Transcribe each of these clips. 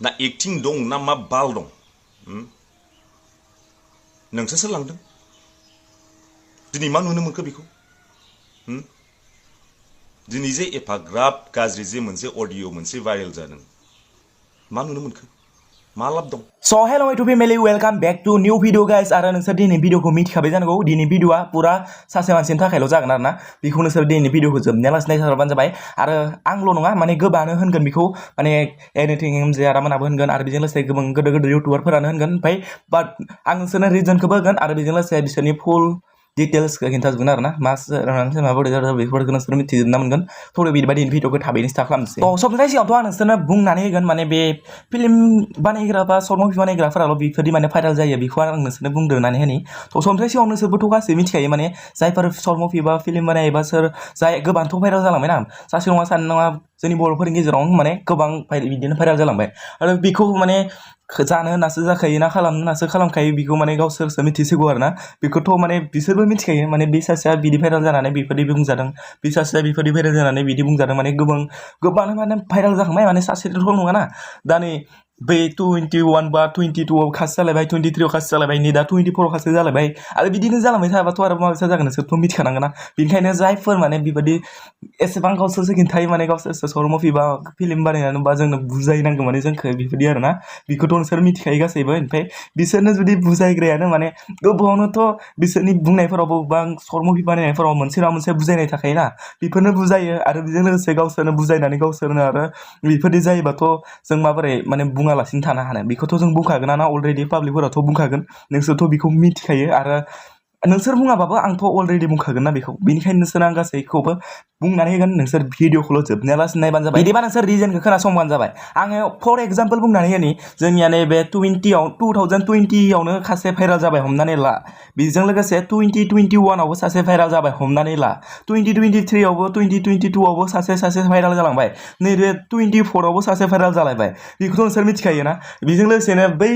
ना एक्टिं दं ना मा बाल दं नोंसोरसो लांदों दिनै मा नुनो मोनखो बेखौ दिनै जे एफाग्राब गाज्रि जे मोनसे अडिअ मोनसे भाइरेल जादों मा नुनो मोनखो मा लाब दं So hello my family, welcome back to new video guys. आरो नोंसोर दिनै भिडिअखौ मिथिखाबाय जानांगौ दिनै भिडिअआ पुरा सासे मानसिनि थाखायल' जागोन आरोना बेखौ नोंसोर दिनै भिडिअखौ जोबनायालासे नायथारबानो जाबाय आरो आंल' नङा माने गोबाङानो होनगोन बेखौ माने एनिथिं जारामोनाबो होनगोन आरो बेजों लोगोसे गोबां गोदोर इउटुबारफोरानो होनगोन ओमफ्राय बाट आं नोंसोरनो रिजनखौबो होगोन आरो बेजों लोगोसे बिसोरनि फुल डिटेल्सखौ खिन्थाजोबगोन आरोना मा माबोरै जादों बेफोरखौ नोंसोर मिथिजोबना मोनगोन थ' बिदिबायदि भिडिअखौ थाबैनो स्टार्ट खालामनोसै थ' सबनिफ्राय सिगाङावथ' आं नोंसोरनो बुंनानै होगोन माने बे फिल्म बानायग्रा बा सर्ट मुभि बानायग्राफोराल' बेफोरदि माने भाइरेल जायो बेखौ आं नोंसोरनो बुंदोंनानै होनि थ' सबनिफ्राय सिगाङाव नोंसोरबोथ' गासैबो मिथिखायो माने जायफोर सर्ट मुभि बा फिल्म बानायोबा सोर जाय गोबांथ' भाइरेल जालांबायना सासे नङा सानै नङा जोंनि बर'फोरनि गेजेराव माने गोबां बिदिनो भाइरेल जालांबाय आरो बेखौ माने जानो होननासो जाखायो ना खालामनो होननासो खालामखायो बेखौ माने गावसोरसो मिथिसिगौ आरोना बेखौथ' माने बिसोरबो मिथिखायो माने बे सासेया बिदि भाइरेल जानानै बेफोरदि बुंजादों बे सासेया बेफोरदि भाइरेल जानानै बिदि बुंजादों माने गोबाङानो माने भाइरेल जाखांबाय माने सासेथ' नङाना दा नै बै 21 बा 22आव खासि जालायबाय 23आव खासि जालायबाय नै दा 24आव खासि जालायबाय आरो बिदिनो जालांबाय थाबाथ' आरो माबायसा जागोन नोंसोरथ' मिथिखानांगोन ना बेनिखायनो जायफोर माने बेबायदि एसेबां गावसोरसो खिन्थायो माने गावसोरसो सर्ट मुभि बा फिल्म बानायनानै बा जोंनो बुजायनांगौ माने जोंखौ बेफोरदि आरोना बेखौथ' नोंसोर मिथिखायो गासैबो ओमफ्राय बिसोरनो जुदि बुजायग्रायानो माने गोबावनोथ' बिसोरनि बुंनायफोरावबो बा सर्ट मुभि बानायनायफोराव मोनसे नङा मोनसे बुजायनाय थाखायोना बेफोरनो बुजायो आरो बेजों लोगोसे गावसोरनो बुजायनानै गावसोरनो आरो बेफोरदि जायोबाथ' जों माबोरै माने बुङालासिनो थानो हानो बेखौथ' जों बुंखागोन अलरेडि पाब्लिकफोराथ' बुंखागोन नोंसोरथ' बेखौ मिथिखायो आरो नोंसोर बुङाबाबो आंथ' अलरेडि बुंखागोन ना बेखौ बेनिखायनो नोंसोर आं गासैखौबो बुंनानै होगोन नोंसोर भिडिअखौल' जोबनायालासे नायबानो जाबाय बिदिबा नोंसोर रिजनखौ खोनासंबानो जाबाय आङो फर एग्जाम्पल बुंनानै होनि जोंनिया नैबे 2020आवनो सासे भाइरेल जाबाय हमनानै ला बेजों लोगोसे 2021आवबो सासे भाइरेल जाबाय हमनानै ला 2023आवबो 2022आवबो सासे भाइरेल जालांबाय नैबे 24आवबो सासे भाइरेल जालायबाय बेखौथ' नोंसोर मिथिखायो ना बेजों लोगोसेनो बै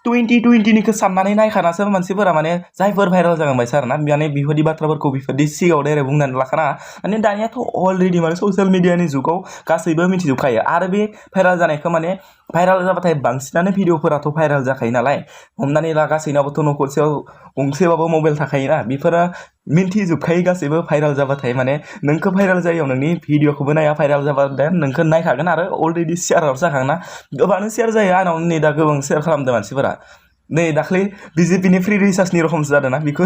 2020निखौ साननानै नायखानासो मानसिफोरा माने जायफोर भाइरेल जालांबायसो आरोना माने बेफोरबायदि बाथ्राफोरखौ बेफोरबायदि सिगाङाव डाइरेक्ट बुंनानै लाखाना माने दानियाथ' अलरेडि माने ससियेल मिडियानि जुगाव गासैबो मिथिजोबखायो आरो बे भाइरेल जानायखौ माने भाइरेल जाबाथाय बांसिनानो भिडिअफोराथ' भाइरेल जाखायो नालाय हमनानै ला गासैनावबोथ' न'खरसेयाव गंसेबाबो मबाइल थाखायोना बेफोरो मिन्थिजोबखायो गासैबो भाइरेल जाबाथाय माने नोंखौ भाइरेल जायो नोंनि भिडिअखौबो नाया भाइरेल जाबा नोंखौ नायखागोन आरो अलरेडि शेयाराव जाखागोन गोबाङानो शेयार जायो आंनाव नै दा गोबां शेयार खालामदों मानसिफोरा नै दाख्लै बिजेपिनि फ्रि रिसार्जनि रखमसो जादोंना बेखौ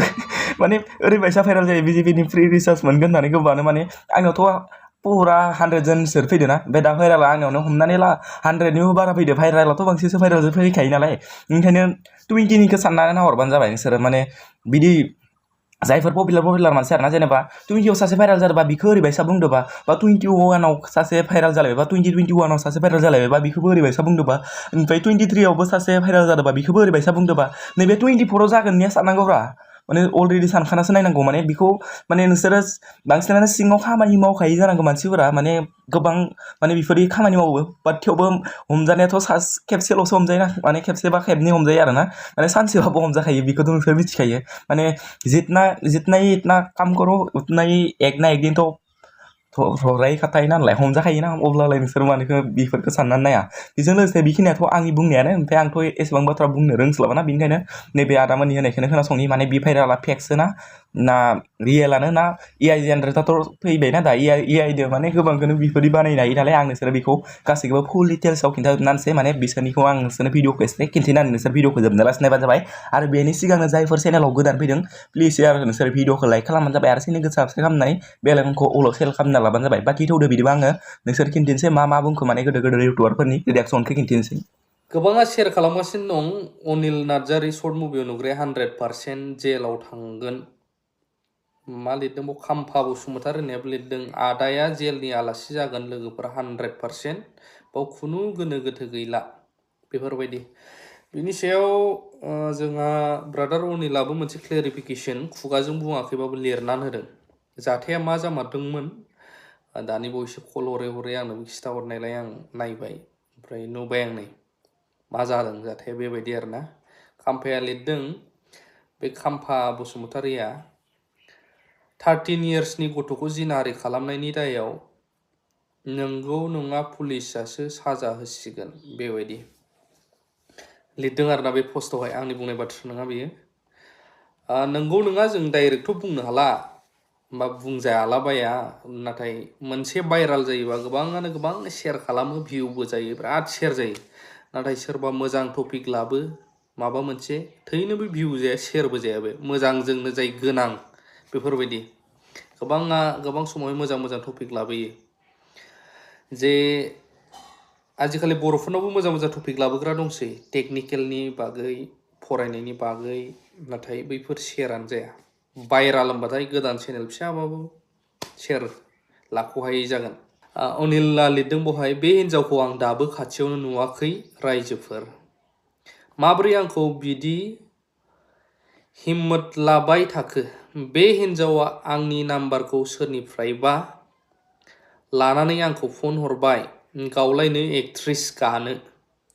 माने ओरैबायसा भाइरेल जायो बिजेपिनि फ्रि रिसार्ज मोनगोन होननानै गोबाङानो माने आंनावथ' पुरा 100जनसो फैदों ना ओमफ्राय दा भाइरेला आंनियावनो हमनानै ला 100निबो बारा फैदो भाइरेलाथ' बांसिनसो भाइरेल फैखायो नालाय ओंखायनो 20निखौ साननानै नाहरबानो जाबाय नोंसोरो माने बिदि जायफोर पपुलार मानसि आरोना जेनेबा 20आव सासे भाइरेल जादोंबा बिखौ ओरैबायसा बुंदोंबा बा 21आव सासे भाइरेल जालायबाय बा 2021आव सासे भाइरेल जालायबाय बिखौबो ओरैबायसा बुंदोंबा ओमफ्राय 23आवबो सासे भाइरेल जादोंबा बिखौबो ओरैबायसा बुंदोंबा नैबे 24आव जागोन होननाया साननांगौब्रा माने अलरेडि सानखानासो नायनांगौ माने बेखौ माने नोंसोरो बांसिनानो सिङाव खामानि मावखायो जानांगौ मानसिफोरा माने गोबां माने बेफोरदि खामानि मावो बाट थेवबो हमजानायाथ' खेबसेल'सो हमजायोना माने खेबसे बा खेबनै हमजायो आरोना माने सानसेबाबो हमजाखायो बेखौथ' नोंसोर मिथिखायो माने जितना ही इतना काम करो उतना ही एक ना एक दिन तो खाथायो नालाय हमजाखायोना अब्लालाय नोंसोर मानोखौ बेफोरखौ साननानै नाया बेजों लोगोसे बेखिनियाथ' आंनि बुंनायानो ओमफ्राय आंथ' एसेबां बाथ्रा बुंनो रोंस्लाबाना बेनिखायनो नैबे आदामोननि होनायखौनो खोनासंनि माने बे भाइरेला फेक्सो ना रियेलानो ना एआइ जेनेरेटरथ' फैबायना दा एआइदो माने गोबांखौनो बेफोरबायदि बानायनो हायो नालाय आं नोंसोर बेखौ गासैखौबो फुल डिटेल्सआव खिन्थाजोबनानैसै माने बिसोरनिखौ आं नोंसोरनो भिडिअखौ एसे खिन्थिनानै नोंसोर भिडिअखौ जोबनालासे नायबानो जाबाय आरो बेनि सिगांनो जायफोर चेनेलाव गोदान फैदों प्लिज आरो नोंसोर भिडिअखौ लाइक खालामबानो जाबाय आरो चेनेलखौ साबस्क्राइब खालामनानै बेल आइकनखौ अल सेल खालामना लाबानो जाबाय बाखि थौदो बिदिबा आङो नोंसोर खिन्थिनोसै मा बुंखो माने गोदो इउटुबारफोरनि रिएक्सनखौ खिन्थिनोसै गोबाङा शेयार खालामगासिनो दं अनिल नार्जारी सर्ट मुभियाव नुग्राया 100% जेलाव थांगोन मा लिरदों खाम्फा बसुमतारी होननायाबो लिरदों आदाया जेलनि आलासि जागोन लोगोफोरा 100% बाव खुनु गोनो गोथो गैला बेफोरबायदि बिनि सायाव जोंहा ब्रादार अनिलाबो मोनसे क्लेरिफिकेसन खुगाजों बुङाखैबाबो लिरनानै होदों जाथाया मा जामारदोंमोन दानि बयसो कल हरै आंनो खिथाहरनायलाय आं नायबाय ओमफ्राय नुबाय आं नै मा जादों जाथाया बेबायदि आरोना खाम्फाया लिरदों बे खाम्फा बसुमतारीया 13 इयार्सनि गथ'खौ जिनाहारि खालामनायनि दायाव नंगौ नङा पुलिसासो साजा होसिगोन बेबायदि लिरदों आरोना बे पस्टआवहाय आंनि बुंनाय बाथ्रा नङा बेयो नंगौ नङा जों डाइरेक्टथ' बुंनो हाला बा बुंजायालाबाया नाथाय मोनसे भाइराल जायोबा गोबाङानो गोबां शेयार खालामो भिउबो जायो बिराद शेयार जायो नाथाय सोरबा मोजां टपिक लाबो माबा मोनसे थैनोबो भिउ जाया शेयारबो जाया बे मोजांजोंनो जाय गोनां बेफोरबायदि गोबां समावहाय मोजां मोजां टपिक लाबोयो जे आजिखालि बर'फोरनावबो मोजां मोजां टपिक लाबोग्रा दंसै टेकनिकेलनि बागै फरायनायनि बागै नाथाय बैफोर शेयारानो जाया भाइराल होनबाथाय गोदान चेनेल फिसाबाबो शेयार लाख'हायै जागोन अनिलआ लिरदों बहाय बे हिन्जावखौ आं दाबो खाथियावनो नुवाखै रायजोफोर माब्रै आंखौ बिदि हिम्मत लाबाय थाखो बे हिन्जावा आंनि नाम्बारखौ सोरनिफ्रायबा लानानै आंखौ फन हरबाय गावलायनो एक्ट्रेस गानो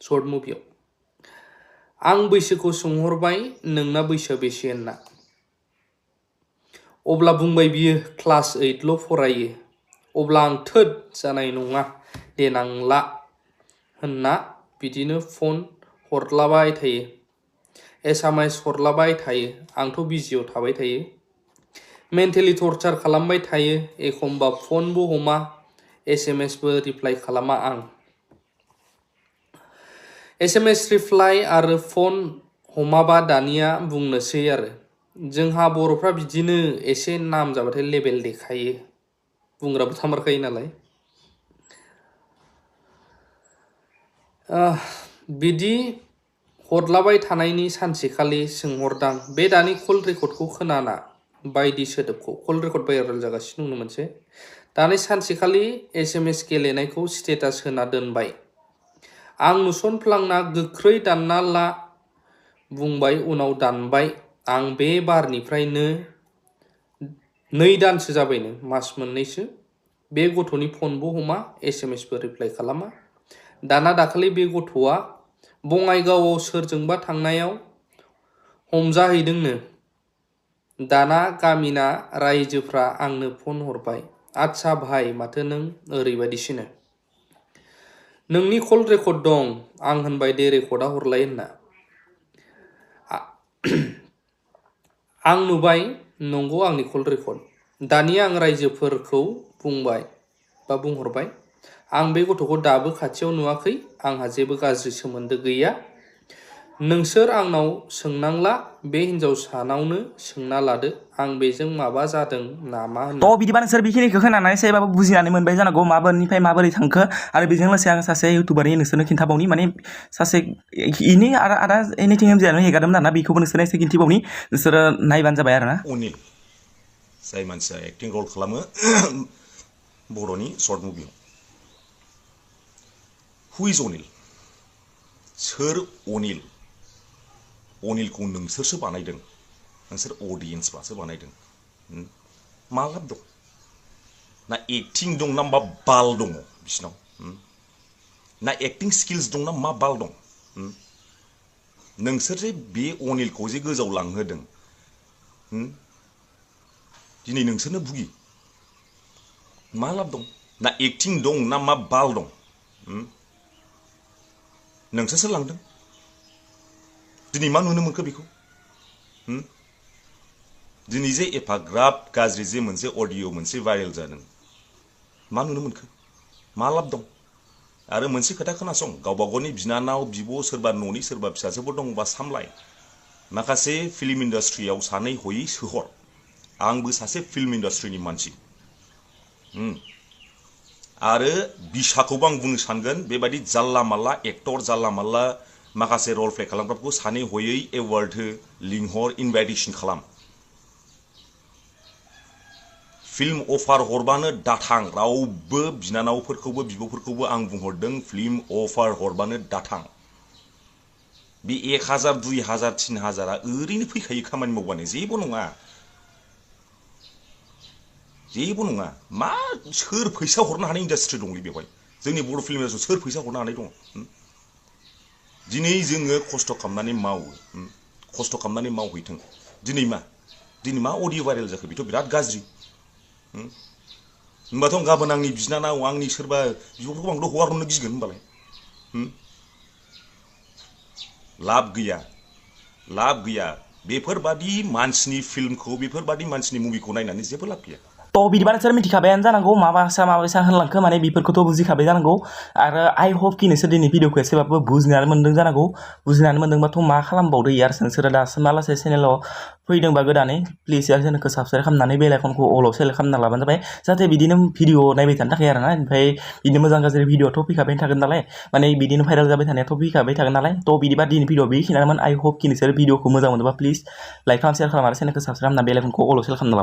शर्ट मुभियाव आं बैसोखौ सोंहरबाय नोंना बैसोआ बेसे होनना अब्ला बुंबाय बियो क्लास 8ल' फरायो अब्ला आं थोद जानाय नङा देनांला होनना बिदिनो फन हरलाबाय थायो SMS हरलाबाय थायो आंथ' बिजियाव थाबाय थायो मेन्टेलि टर्चार खालामबाय थायो एखमबा फनबो हमा SMSबो रिप्लाइ खालामा आं SMS रिप्लाइ आरो फन हमाबा दानिया बुंनोसै आरो जोंहा बर'फ्रा बिदिनो एसे नाम जाबाथाय लेबेल देखायो बुंग्राबो थामारखायो नालाय बिदि हरलाबाय थानायनि सानसेखालि सोंहरदां बे दानि कल रेकर्डखौ खोनाना बायदि सोदोबखौ कल रेकर्ड भाइरेल जागासिनो दंनो मोनसे दानि सानसेखालि SMS गेलेनायखौ स्टेटास होना दोनबाय आं नुसनफ्लांना गोख्रै दानना ला बुंबाय उनाव दानबाय आं बे बारनिफ्रायनो 2 दानसो जाबायनो मास मोननैसो बे गथ'नि फनबो हमा SMSबो रिप्लाइ खालामा दाना दाखालि बे गथ'आ बङाइगावआव सोरजोंबा थांनायाव हमजाहैदोंनो दाना गामिना रायजोफ्रा आंनो फन हरबाय आच्छा भाइ माथो नों ओरैबायदिसोनो नोंनि कल रेकर्ड दं आं होनबाय दे रेकर्डआ हरलाय होनना आं नुबाय नंगौ आंनि कल रेकर्ड दानिया आं रायजोफोरखौ बुंहरबाय आं बे गथ'खौ दाबो खाथियाव नुवाखै आंहा जेबो गाज्रि सोमोन्दो गैया नोंसोर आंनाव सोंनांला बे हिन्जावसानावनो सोंना लादो आं बेजों माबा जादों नामा होनना थ' बिदिबा नोंसोर बेखिनिखौ खोनानानै एसेबाबो बुजिनानै मोनबाय जानांगौ माबोरैनिफ्राय माबोरै थांखो आरो बेजों लोगोसे आं सासे इउटुबारनि नोंसोरनो खिन्थाबावनि माने सासे इनि आरो आदा एनिथिं एमजियानो हेगारदोंमोन आरोना बेखौबो नोंसोरनो एसे खिन्थिबावनि नोंसोरो नायबानो जाबाय आरोना अनिल जाय मानसिया एक्टिं रल खालामो बर'नि शर्ट मुभियाव हु इज अनिल सोर अनिल अनिलखौ नोंसोरसो बानायदों नोंसोर अडियेन्सफ्रासो बानायदों मा लाब दं ना एक्टिं दं ना मा बाल दङ बिसिनाव ना एक्टिं स्किल्स दं ना मा बाल दं नोंसोर जे बे अनिलखौ जे गोजौआव लांहोदों दिनै नोंसोरनो भुगि मा लाब दं ना एक्टिं दं ना मा बाल दं नोंसोरसो लांदों दिनै मा नुनो मोनखो बेखौ दिनै जे एफाग्राब गाज्रि जे मोनसे अडिअ मोनसे भाइरेल जादों मा नुनो मोनखो मा लाब दं आरो मोनसे खोथा खोनासं गावबा गावनि बिनानाव बिब' सोरबा न'नि सोरबा फिसाजोफोर दंबा सामलाय माखासे फिल्म इन्डास्ट्रियाव सानै हयै सोहर आंबो सासे फिल्म इन्डास्ट्रिनि मानसि आरो बिसाखौबो आं बुंनो सानगोन बेबायदि जाल्ला माल्ला एक्टर जाल्ला माल्ला माखासे रल प्ले खालामग्राफोरखौ सानै हयै एवार्ड हो लिंहर इनभाइटेसन खालाम फिल्म अफार हरबानो दाथां रावबो बिनानावफोरखौबो बिब'फोरखौबो आं बुंहरदों फिल्म अफार हरबानो दाथां बे 1000 2000 3000 ओरैनो फैखायो खामानि मावबानो जेबो नङा मा सोर फैसा हरनो हानाय इन्डास्ट्रि दंलै बेवहाय जोंनि बर' फिल्म इन्डास्ट्रियाव सोर फैसा हरनो हानाय दं दिनै जोङो खस्थ' खालामनानै मावो खस्थ' खालामनानै मावहैथों दिनै मा अडिअ भाइरेल जाखो बेथ' बिराद गाज्रि होमबाथ' गाबोन आंनि बिनानाव आंनि सोरबा बिब'फोरखौ आंथ' हगार हरनो गिगोन होमबालाय लाब गैया बेफोरबादि मानसिनि फिल्मखौ बेफोरबादि मानसिनि मुभिखौ नायनानै जेबो लाब गैया तो बिदिबा नोंसोर मिथिखाबायानो जानांगौ माबायसा होनलांखो माने बेफोरखौथ' बुजिखाबाय जानांगौ आरो आई होप कि नोंसोर दिनै भिडिअखौ एसेबाबो बुजिनानै मोन्दों जानांगौ बुजिनानै मोन्दोंबाथ' मा खालामबावदो यार नोंसोरो दासिम मालासे चेनेलाव फैदोंबा गोदानै प्लिज यार चेनेलखौ साबसक्राइब खालामनानै बेल आइकनखौ अलाव सेलेक्ट खालामना लाबानो जाबाय जाहाथे बिदिनो भिडिअ नायबाय थानो थाखाय आरोना ओमफ्राय बिदिनो मोजां गाज्रि भिडिअथ' फैखाबाय थागोन नालाय माने बिदिनो भाइरेल जाबाय थानायाथ' फैखाबाय थागोन नालाय थ' बिदिबा दिनै भिडिअ बेखिनियानोमोन आई होप कि नोंसोर भिडिअखौ मोजां मोनोबा प्लिज लाइक खालाम शेयार खालाम आरो चेनेलखौ साबसक्राइब खालामना बेल आइकनखौ अलाव सेलेक्ट खालामना लाबानो